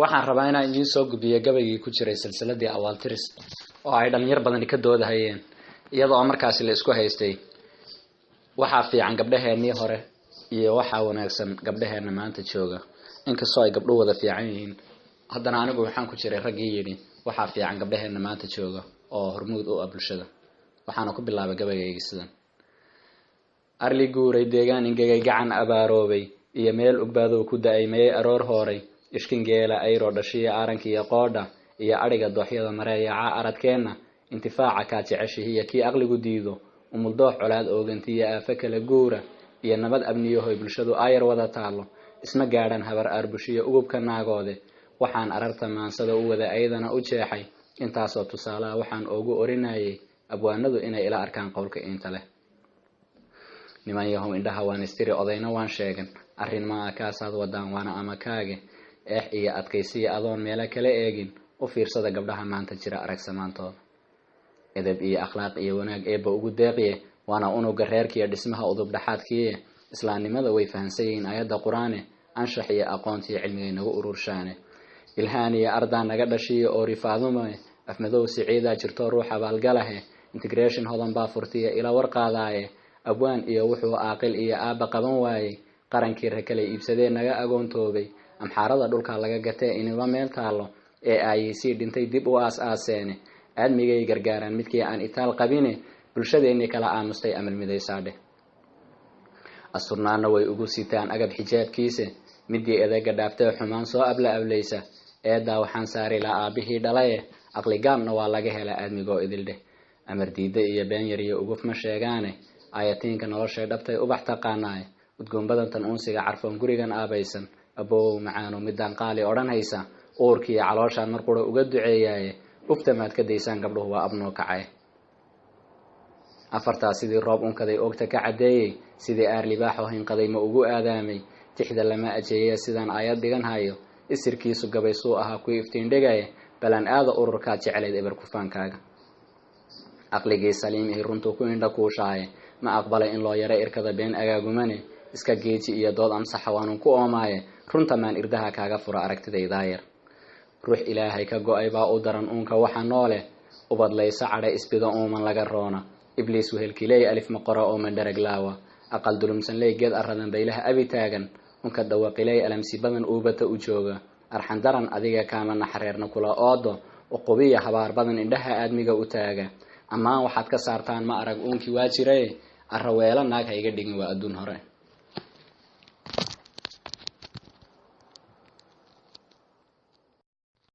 Waxaan rabaa inaan idiin soo gudbiyo gabaygii ku jiray silsiladii Awaaltiris oo ay dhalinyar badani ka doodahayeen, iyada oo markaasi la isku haystay waxaa fiican gabdhaheennii hore iyo waxaa wanaagsan gabdhaheenna maanta jooga. Inkastoo ay gabdhuhu wada fiican yihiin, haddana anigu waxaan ku jiray raggii yidhi waxaa fiican gabdhaheenna maanta jooga oo hormuud u ah bulshada. Waxaana ku bilaabay gabaygaygii sidan: Arli guuray, deegaan ingegay, gacan abaaroobay iyo meel ugbaadoo ku da-ay mayay aroor hooray, ishkingeela ayroo dhashiya aarankiiyo qoodha iyo adhiga dooxyada mareeyaca aradkeenna, intifaaca kaa jeceshihiiyo kii aqligu diido, umuldoox colaad oogantiiyo aafo kala guura iyo nabad abniyahoy bulshadu aayar wada taallo, isma gaadhan habar aarbushiyo ugubka naagoode. Waxaan ararta maansada u wada ayadana u jeexay intaasoo tusaalaha, waxaan oogu orinayay abwaanadu inay ila arkaan qowlka inta leh. Niman yahow, indhaha waan istiri, odayna waan sheegan, arrin maa kaasaad wadaan waana ama kaage eex iyo adkaysiya adoon meelo kala eegin. U fiirsada gabdhaha maanta jira, aragsamaantooda, edeb iyo akhlaaq iyo wanaag eebba ugu deeqiye, waana unuga reerkiiyo dhismaha udub dhaxaadkiiye. Islaamnimada way fahansan yihiin aayadda Qur-aane, anshax iyo aqoontiiyo cilmigay nagu ururshaane. Ilhaan iyo ardaa naga dhashiyo oorifaadume, afmadow siciidaa jirto ruux abaalgalahe, integration hodan baa furtiya ila warqaadaaye. Abwaan iyo wuxuu aaqil iyo aabba qaban waayey, qarankii rakale iibsadee naga agoontoobay, amxaarada dhulka laga gatee iniba meel taallo ee aayisii dhintay dib u aas-aaseene. Aadmigay gargaaraan midkii aan itaal qabine, bulshadeennii kala aamustay amal midaysaadheh. Asturnaana way ugu sitaan agab xijaabkiise, midii edeega dhaaftee xumaan soo abla ablaysa, eedaa waxaan saari laa aabbihii dhalaye. Aqligaabna waa laga helaa aadmigoo idildheh. Amar diidda iyo been yariyo uguf ma sheegaane, ayatiinka noloshay dhabtay ubax taqaanaaye. Udgoon badantan uunsiga carfoon gurigan aabaysan, aboowow macaano midaan qaali odhanhaysa, uurkiiyo calooshaan mar qura uga duceeyaaye. Ufta maad ka daysaan gabdhuhu waa abnoo kacay. Afartaa sidii roob unkaday oogta ka caddeeyey, sidii aar libaaxoo hinqaday ma ugu aadaamay. Tixda lama ajeeye sidaan aayad dhigan hayo, isirkiisu gabay suu ahaa kuwii iftiindhigaye. Balan aada ururkaad jeclayd eber kufaankaaga, aqligii saliim ihi runtuu ku indha kuushaaye. Ma aqbalay in loo yaro irkada been agaagumane, iska geeji iyo dood amsaxa waanun ku oomaaye. Runta maan irdaha kaaga fura aragtidaydaayar, ruux Ilaahay ka go-ay baa u daran uunka waxa nooleh. Ubadlayso cadha isbido uuman laga roona, Ibliis wehelkileey alif maqora oo mandharaglaawa, aqal dulumsanley geed aradan baylaha abi taagan, unka dhawaqiley alamsi badan uubata u jooga, arxan daran adiga kaama naxareerna kula oodo, uqubiya habaar badan indhaha aadmiga u taaga. Ammaan waxaad ka saartaan ma arag uunkii waa jiraye, arraweelo naag ha iga dhigin waa adduun hore.